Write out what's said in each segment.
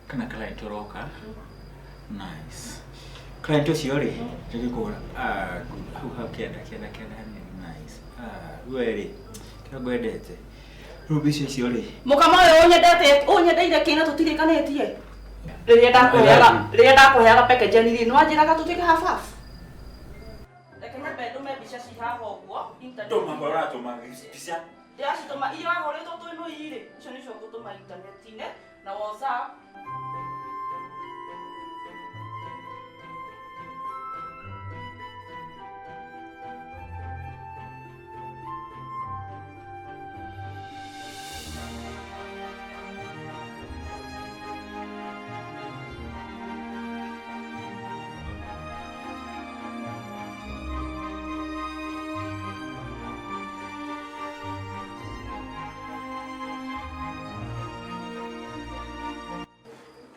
Kana client ũroka. Nice. Client ũcio rĩ, njũke kũgũra. Ah, good. Hau hau kĩanda kĩanda kĩanda hanini. Nice. Ah, we rĩ, kĩrĩa ngwendete. Rĩu mbica icio rĩ, Mũkama ũyũ ũnyendete ũnyendeire kĩ na tũtirĩkanĩtie? Rĩrĩa ndakũheaga rĩrĩa ndakũheaga package rĩ, nĩ wanjĩraga tũtuĩke half half. Reke nyambe ndũme mbica ci haha ũguo internet. Tũma ũratũma mbica. Ndĩracitũma iria wahũrĩtwo twĩ nũi rĩ, icio nĩcio ngũtũma intaneti-inĩ na WhatsApp.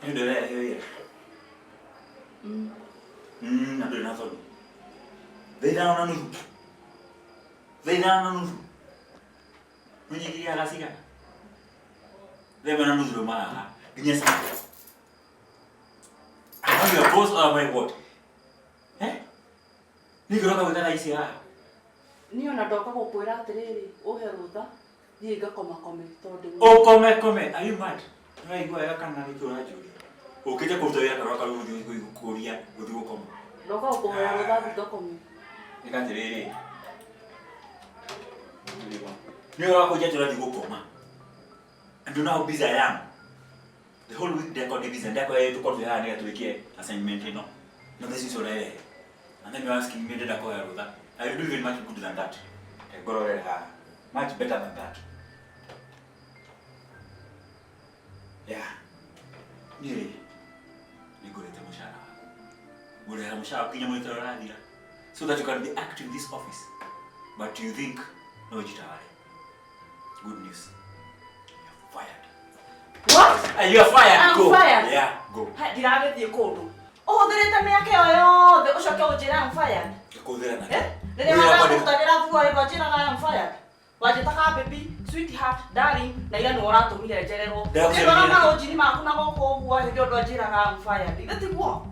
Nĩ ndĩrehe wĩra. Na ndũrĩ na thoni. Thaa 5:30. Thaa 5:30. Ũnyingĩria cigana? Thaa 1:30 nduma haha. Nginya saa. Am I your boss or am I what? Eh? Nĩ ngĩroka gwĩka thaa ici haha. Niĩ ona ndoka gũkwĩra atĩrĩrĩ, ũhe rũtha thiĩ ngakomakome tondũ Ũkome kome. Are you mad? Nĩ waigua wega kana nĩkĩ ũranjũria? Ũkĩte kũruta wĩra kana ũroka rĩu gũthiĩ kũria gũthiĩ gũkoma. Ndoka gũkũhoya rũtha thiĩ ngakome. Ĩka atĩrĩrĩ. Nĩ ũrakũnja atĩ ũrathiĩ gũkoma. And you know how busy I am. The whole week ndekwa ndĩ busy, ndekwa tũkorwo twĩ haha nĩgetha tũrĩkie assignment ĩno. Na thaa ici ũcio ũrerehe. And then you're asking me ndĩrenda kũhoya rũtha. I will do even much good than that. Ngororere haha. Much better than that. Yeah. Niĩ rĩ, nĩngũrĩte mũcara waku. Ngũrĩhaga mũcara waku nginya mweri ũrĩa ũrathira. So that you can be active in this office. But you think no njitawale. Good news. You're fired. What? You are fired. I'm Go. fired. Yeah, go. Ha, ndiragĩthiĩ kũndũ. Ũhũthĩrĩte mĩaka ĩyo yothe ũcoke ũnjĩre I'm fired. Kũhũthĩra na Eh? Rĩrĩa Wĩra wakwa ndĩ- wanakũrutagĩra nguo ĩyo ndwanjĩraga I'm fired. Wanjĩtaga baby, sweetheart, darling, na ira nĩwe ũratũmire njererwo. Ndagũcerire. Ũkĩndwara marũnjini maku na gũkũ ũguo hĩndĩ ĩyo ndwanjĩraga I'm fired. Ithe tiguo?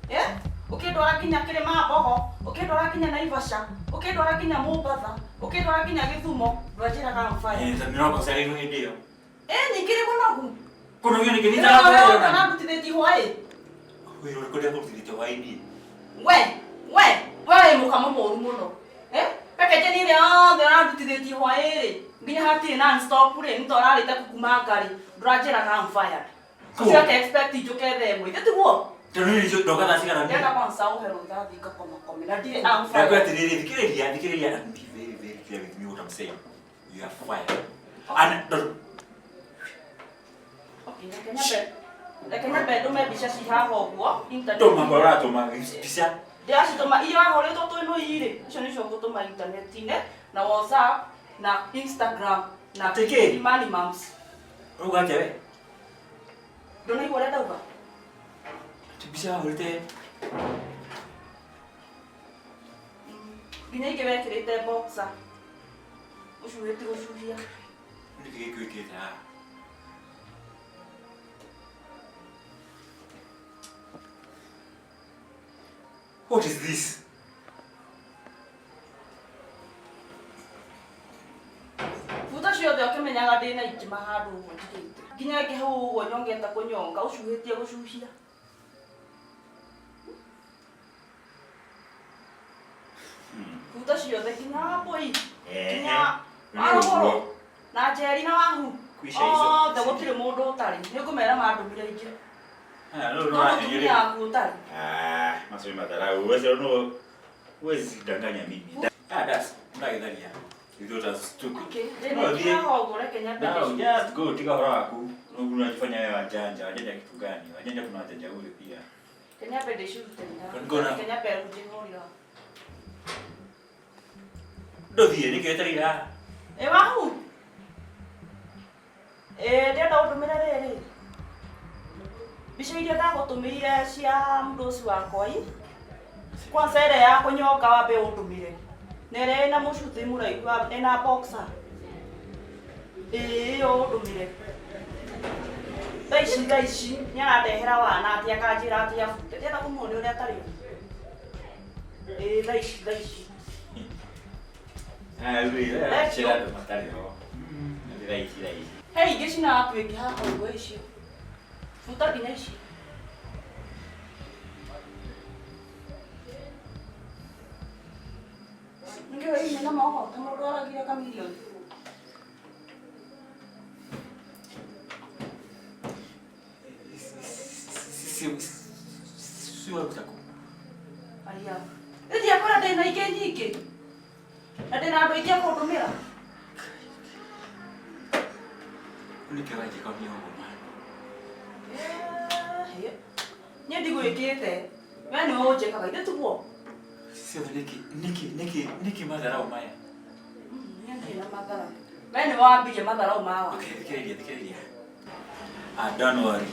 Eh? Ũkĩndwara nginya Kĩrĩma Mbogo, ũkĩndwara nginya Naivasha, ũkĩndwara nginya Mombatha, ũkĩndwara nginya Gĩthumo, ndwanjĩraga I'm fired. Eh, tondũ nĩũrakocereirwo hĩndĩ ĩyo. Eh, ningĩ mũnogu. Kũnogio nĩkĩ? Nĩ Rĩrĩa ndarakwĩra ona. ũrandutithĩtie hwaĩ. Wĩra ũrĩkũ ndekũrutithĩtie hwaĩ-inĩ? We, we, we wĩ mũkamo mũru mũno. Eh? Package nĩ ĩrĩa yothe ũrandutithĩtie hwaĩ rĩ, nginya hatirĩ non stop rĩ, nĩ ta ũrarĩte kukumanga rĩ, ndũranjĩraga I'm fired. Ũcoke expect njũke thaa 1. Ithe tiguo? Tondũ niĩ nĩcio ndoka thaa cigana niĩ? Ndĩrenda kwanza ũhe rũtha thiĩ ngakomakome na ndirĩ I'm Ndakwĩra fired. atĩrĩrĩ, thikĩrĩria, thikĩrĩria and be very, very clear with me what I'm saying. You are fired. And don't Okay, reke nyambe reke nyambe ndũme mbica ci haha ũguo internet. tũma ũratũma mbica. Ndĩracitũma iria wahũrĩtwo twĩ nũi rĩ, icio nĩcio ngũtũma intaneti-inĩ na WhatsApp na Instagram na Atĩ kĩ? Imani Moms. Ũrauga atĩa we? Ndũnaigua ũrĩa ndauga? Atĩ mbica wahũrĩte Nginya ingĩ wekĩrĩte boxer. Ũcuhĩtie gũcuhia. nĩkĩ gĩkĩ wĩkĩrĩte haha? What is this? Buta ciothe ũkĩmenyaga ndĩna ingĩ handũ ũguo njigĩte. Nginya ingĩ hau ũguo nyongete kũnyonga ũcuhĩtie gũcuhia. Buta ciothe nginya wambũi. Nginya warũgũrũ na njeri na wahu. Kwisha icio. Othe gũtirĩ mũndũ ũtarĩ. Nĩ ngũmera mandũmire ingĩ. Ah, no, no, No mũtumia waku ũtarĩ. Ah, macio nĩ madharau. Wewe no huwezi danganya mimi. Ah, das, ndagĩtharia. You thought I was stupid. Okay, No, ndĩna thiĩ. haha ũguo reke nyambe Now, ndĩcuhie. just go, tiga ũhoro waku. Unajifanya wewe wajanja. Wajanja kitu gani? Wajanja kuna wajanja ule pia. Reke nyambe ndĩcirute. Ngona. Reke nyambe njĩhũrĩra. Ndũthiĩ, nĩkĩ wetereire haha? Ĩ wahu? Ĩ ndĩrenda ũndũmĩre rĩrĩ. Mbica iria ndagũtũmĩire cia mũndũ ũcio wakwa ĩ. Kwanza ĩrĩa ya kũnyonga wambe ũndũmĩre. Na ĩrĩa ĩna mũcuthĩ mũraihu ĩna boxer. Ĩ ĩyo ũndũmĩre. Thaa ici ici thaa ici nĩ arandehera wana atĩ akanjĩra atĩ abute. Ndĩrenda kũmuonia ũrĩa atarĩ. Ĩĩ thaa ici thaa ici. Ah, rĩu Thank you. cira andũ matarĩ ho. Nĩ thaa ici thaa ici. He ingĩ cina app ĩngĩ haha ũguo icio. Buta nginya ici. Ningĩ ĩ na moko ta mũndũ aragire kamirioni. Si waruta kũ? Aya. Ĩthi akora ndĩna ingĩ nyingĩ. Na ndĩna andũ aingĩ a kũndũmĩra. Nĩkĩ ũranjĩka niĩ ũguo man? Niĩ ndigwĩkĩte. We nĩwe ũnjĩkaga ithe tiguo. Ciothe nĩkĩ nĩkĩ nĩkĩ nĩkĩ matharau maya? Niĩ ndirĩ na mathara. We nĩwe wambirie matharau mawa. Okay, thikĩrĩria thikĩrĩria. Ah, don't worry.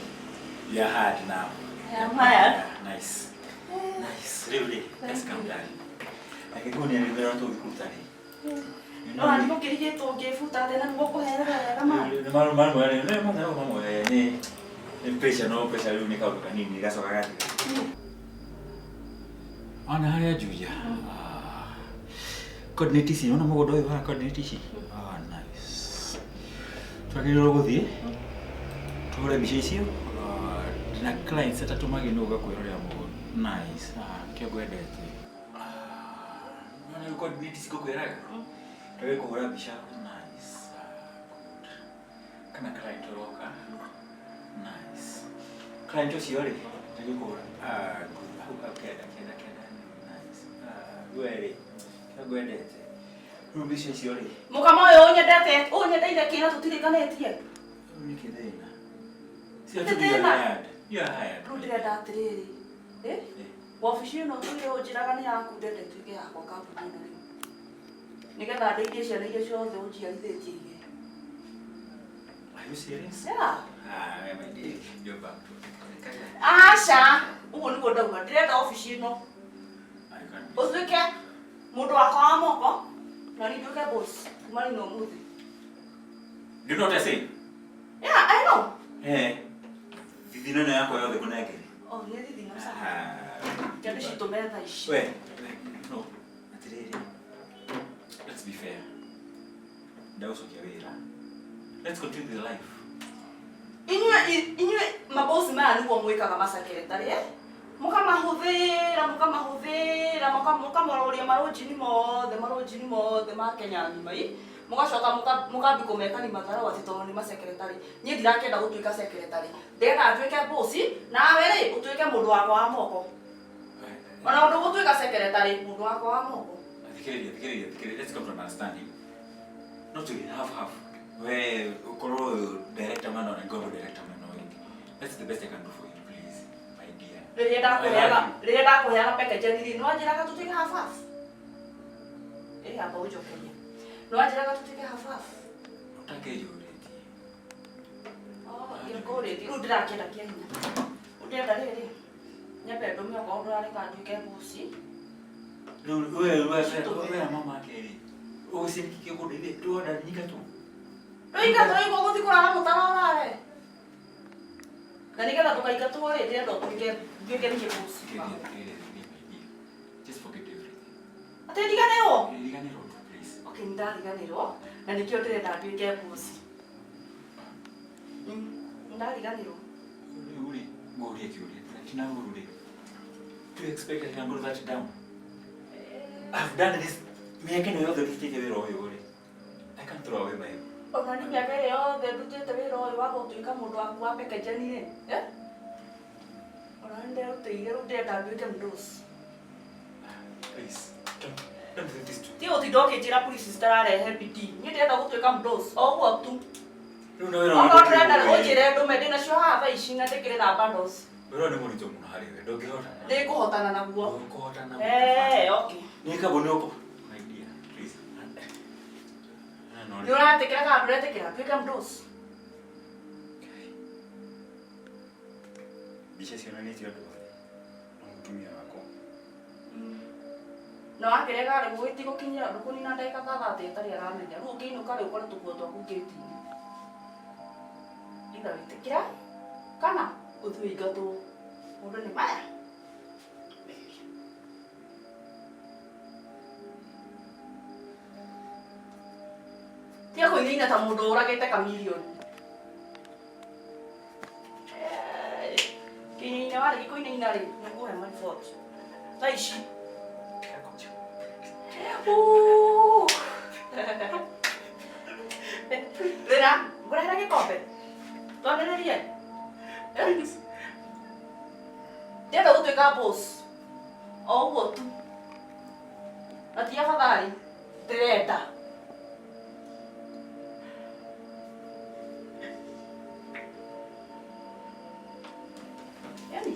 You are hard now. I am hired. Yeah, nice. Nice. Rĩu rĩ, let's calm down. Reke nguonie wĩra ũrĩa tũngĩkũruta rĩ. No na ndigũkĩrigĩtwo ngĩbuta atĩ na nĩguo kũherera wega ma. Nĩ marũ nĩ matharau mamwe nĩ nĩ pressure no pressure rĩu nĩ kaũndũ kanini gacoka gathira. Ona harĩa Juja. Ah. Coordinate ici, ona mũgũnda ũyũ wa coordinate ici. Ah, nice. Twagĩrĩirwo gũthiĩ tũhũre mbica icio. Ah, ndĩna clients atatũ magĩrĩirwo gũka kwĩrorera mũgũnda. Nice. Ah, nĩkĩo ngwendete. Ah, nĩwona rĩu coordinate ici ngũkwĩraga? Twagĩrĩirwo kũhũra mbica. Nice. Ah, good. Kana client ũroka. Nice. Client ũcio rĩ, twagĩrĩirwo kũhũra. Ah, good. Hau hau kenda kenda kenda. Nice. Ah, we rĩ, nĩkĩo ngwendete. Rĩu mbica icio rĩ, Mũkama ũyũ ũnyendete ũnyendeire kĩ na tũtirĩkanĩtie. rĩu nĩkĩ thĩna? Nĩ thĩna. You are hired. Rĩu ndĩrenda atĩrĩrĩ. Eh? Wabici ĩno tũire ũnjĩraga nĩ yaku ndende ĩtuĩke yakwa kambuni ĩno rĩu. Nĩgetha ndeithie ciana iria ciothe ũnjiarithĩtie igĩe. Are you serious? Yeah. Ah, my dear, you're back to Aca, ũguo nĩguo ndauga ndĩrenda obici ĩno I can't be. ũtuĩke mũndũ wakwa wa moko na niĩ nduĩke boss kuma rĩu na ũmũthĩ. Do you know what I say? Yeah, I know. Eh. Thithino ĩno yakwa yothe kũnengere. Oh, nĩ thithino sawa. Ah. Reke ndĩcitũme thaa ici. We, no, atĩrĩrĩ. Let's be fair. Ndagũcokia wĩra. Let's continue the life. Inyuĩ inyuĩ mabosi maya nĩguo mwĩkaga macekeretarĩ eh? Mũkamahũthĩra mũkamahũthĩra mũkamororia marũnjini mothe marũnjini mothe ma Kenya ng'ima ĩ mũgacoka mũkambi kũmekani matharau atĩ tondũ nĩ macekeretarĩ. Niĩ ndirakĩenda gũtuĩka cekeretarĩ, ndĩrenda nduĩke bosi nawe rĩ ũtuĩke mũndũ wakwa wa moko. Ona ũndũ gũtuĩka cekeretarĩ mũndũ wakwa wa moko. Thikĩrĩria, thikĩrĩria, thikĩrĩria. Let's come to an understanding. Not to half half. We ukorwo director man na ngorwo director man wĩngĩ. That's the best I can do for you, please, my dear. Rĩrĩa ndakũheaga rĩrĩa ndakũheaga package rĩ nĩwanjĩraga tũtuĩke half half. Ĩ amba ũnjokerie. Nĩwanjĩraga tũtuĩke half half. Ũtakĩnjũrĩtie. Oh, ngĩkũrĩtie. Rĩu ndĩrakĩenda kĩa hinya. Ũndĩrenda rĩrĩ nyambe ndũme okorwo ndũrareka nduĩke bosi. Rĩu we we we mama ake rĩ. Ũgũciria nĩkĩ gĩkũndeithia? Ndĩrona nyingatwo. Ndũingatwo igua gũthiĩ kũrara mũtaro ũrare. Na nĩgetha ndũkaingatwo rĩ ndĩrenda ũtuĩke nduĩke niĩ bosi. Thikĩrĩria, thikĩrĩria, thikĩrĩria, my dear. Just forget everything. Atĩ ndiganĩrwo? Riganĩrwo tu, please. Okay, nĩndariganĩrwo na nĩkĩo ndĩrenda nduĩke bosi. Nĩndariganĩrwo. Rĩu rĩ, ngũrie kĩũria. Tina ũru rĩ. Do you expect I can go that down? I've done this mĩaka ĩno yothe ndutĩte wĩra ũyũ rĩ. I can't throw away my Ona nĩ mĩaka ĩrĩa yothe ndutĩte wĩra ũyũ wa gũtuĩka mũndũ waku wa pekejeni rĩ eh? Ona nĩ nderutĩire rĩu ndĩrenda nduĩke mũndũci. Please, don't do this to me. Ti gũtinda ũkĩnjĩra police citararehe bidii. Niĩ ndĩrenda gũtuĩka mũndũci o ũguo tu. Rĩu na wĩra Okorwo ndĩrenda ũyũ ũnjĩre ndũme ndĩnacio haha thaa ici na ndĩkĩre na bundles. Wĩra ũyũ nĩ mũritũ mũno harĩ we. Ndũngĩhota. Ndĩkũhotana naguo. Ndũkũhotana. Eh, okay. Nĩ kambuni ũkũ. My dear, please. No, Nĩ ũratĩkĩra kana ndũretĩkĩra nduĩke mũndũci? Mbica cionanĩtio andũ othe. Na mũtumia wakwa. Na wakĩrega rĩ gũgĩtigũkinyĩra ndũkũnina ndagĩka ta thate ĩtarĩ aramenya. Rĩu ũngĩinũka rĩ ũkore tũkuo twaku ngĩti-inĩ. Either wĩtĩkĩra Kana ũthiĩ ũingatwo. Maũndũ nĩ maya. Tiga kũinaina ta mũndũ ũragĩte kamirioni. Kĩinaina warĩkia kũinaina rĩ, nĩ ngũhe mariboti. Thaa ici. Ooh. Rĩra, ngũrehera gĩkombe. Twanĩrĩrie. Ndĩrenda gũtuĩka boss. O ũguo tu. Na ti afadhali. Ndĩrenda. Yaani.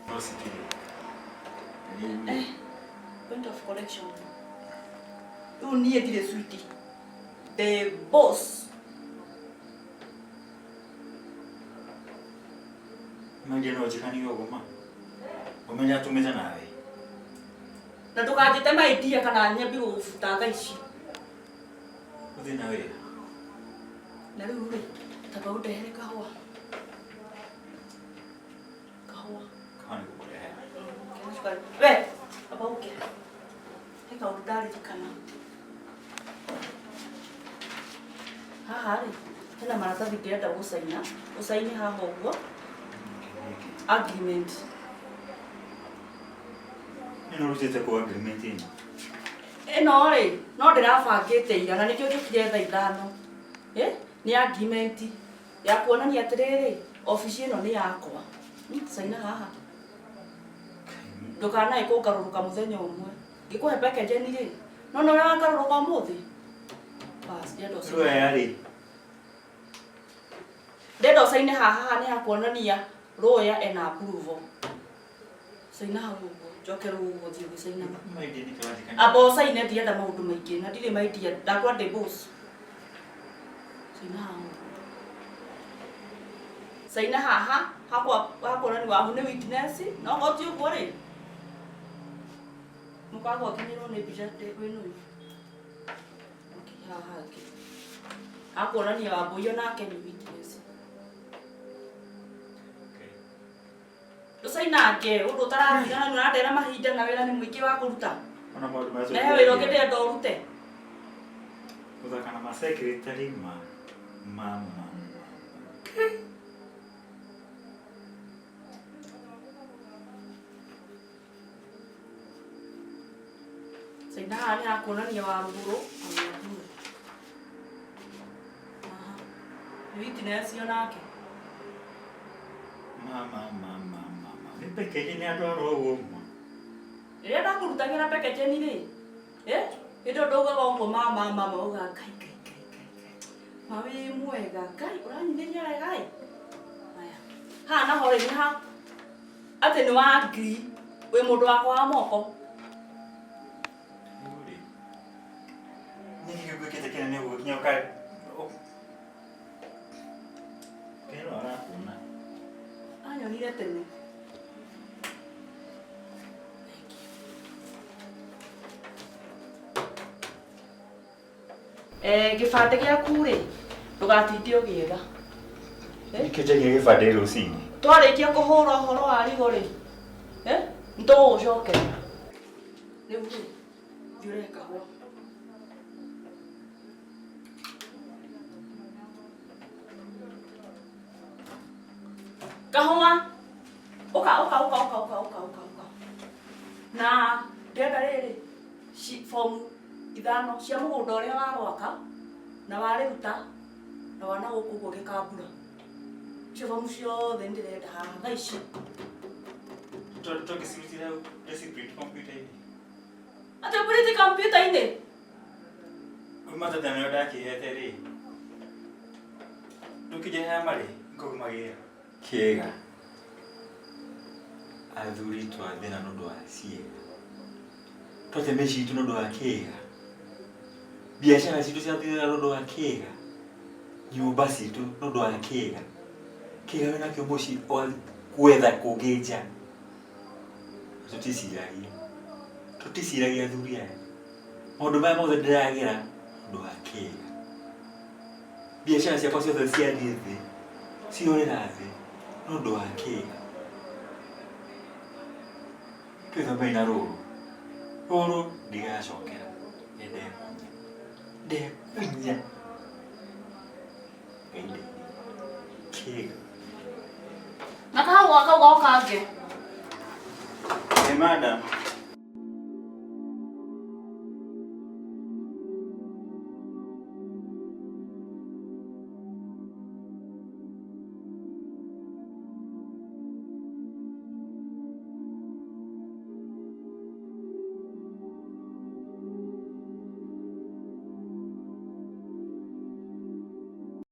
No sikiri. Point of correction. Rĩu niĩ ndirĩ switi. The boss. Mwendia no njĩkanire ũguo ma. Ũmenye atũmĩte nawe. Na ndũkanjĩte maidia kana nyambie gũgũbuta thaa ici. Ũthiĩ na wĩra. Na rĩu rĩ, tamba ũndehere kahũa. Kahũa. Kahũa nĩ gũkũrehera. Kena cukari. We, amba ũke. He kaũndũ ndaririkana. Haha rĩ, hena maratathi ndĩrenda gũcaina. Ũcaine haha ũguo. Agreement. Nĩ ũrutĩte kũ agreement ĩno? Ĩno rĩ, no ndĩrabangĩte ira na nĩkĩo njũkire thaa ithano. Ĩ, nĩ agreement ya kuonania atĩrĩrĩ, obici ĩno nĩ yakwa. Caina haha. Ndũkanae kũngarũrũka mũthenya ũmwe. Ngĩkũhe package rĩ, no na ũrĩa wangarũrũka ũmũthĩ. Bas, ndĩrenda ũcaine. Rĩu aya rĩ, Ndĩrenda ũcaine haha haha nĩ ha kuonania lawyer ena approval. Caina hau ũguo, njoke rĩu ũguo thiĩ ũgĩcainaga. mwendia nĩkĩ wanjĩkanire? Amba ũcaine ndirenda maũndũ maingĩ na ndirĩ maidia ndakwa ndĩ boss. Caina haha ũguo. Caina haha hakwa hakuonania wahu nĩ witness no okorwo ti ũguo rĩ mũkagwa ũkinyĩrwo nĩ mbica wĩna ũyũ. Okay, haha hangĩ. Hakuonania Wambũi onake nĩ witness. Okay. Ndũcainange ũndũ ũtaratigana nĩ ũrandera mahinda na wĩra nĩ mũingĩ wa kũruta. Ona maũndũ marĩa Na he wĩra ũngĩ ndĩrenda ũrute. Gũthaka na ma secretary ma ma ma ma. Caina haha nĩ hakuonania wa rũgũrũ na wa Haha. Nĩ witness onake. Ma ma ma ma ma ma. Nĩ package nĩ andwara ũguo ma. Rĩrĩa ndakũrutagĩra package rĩ, eh, hĩndĩ ĩyo ndaugaga ũguo ma ma ma ma ugaga Ngai Ngai Ngai Ngai Ngai. Ma wĩ mwega Ngai ũranyithĩria wega ĩ. Haya. Haha naho rĩ nĩ ha atĩ nĩ wa agree wĩ mũndũ wakwa wa moko. Rĩu rĩ. Nĩkĩ gĩgwĩkĩte kĩnene ũguo nginya ũka Kĩro arakuona. Anyonire tene. Eh, gĩbandĩ gĩaku rĩ ndũgatinde ũgĩetha. Eh? Nĩkĩo njagire gĩbandĩ rũcinĩ. Twarĩkia kũhũra ũhoro wa rigo rĩ, eh, nĩtũgũgũcokeria. Rĩu rĩ, thiĩ ũrehe kahũa. Kahũa. Ũka ũka ũka ũka ũka ũka ũka ũka. Na ndĩrenda rĩrĩ fomu ithano cia mũgũnda ũrĩa warwaka na warĩruta na wana gũkũ ũguo gĩkambura. Icio fomu ciothe nĩndĩrenda haha thaa ici. Tũngĩcirutĩra ndĩci print computer-inĩ. Atĩ print computer-inĩ? Kuma tene nĩyo ndakĩhete rĩ. Ndũkĩnjehere marĩ ngũgumagĩra. Kĩega. Athuri twathĩna nĩ ũndũ wa ciĩga. Twate mĩciĩ itũ nĩ ũndũ wa kĩga. Biacara citũ ciathira nĩ ũndũ wa kĩga. Nyũmba citũ nĩ ũndũ wa kĩga. Kĩga wĩnakĩo mũciĩ ũgathiĩ gwetha kũngĩ nja. Tũticiragia. Tũticiragia athuri aya. Maũndũ maya mothe ndĩragera ũndũ wa kĩga. Biacara ciakwa ciothe ciathiĩ thĩ, ciorĩra thĩ nĩ ũndũ wa kĩga. Twĩthomei na rũrũ. Rũrũ ndigacokera. Nĩ ndekunya. Ndekunya. Ngai ndeithia. Kĩga. Na kahau gaka kau kangĩ. Hey, madam.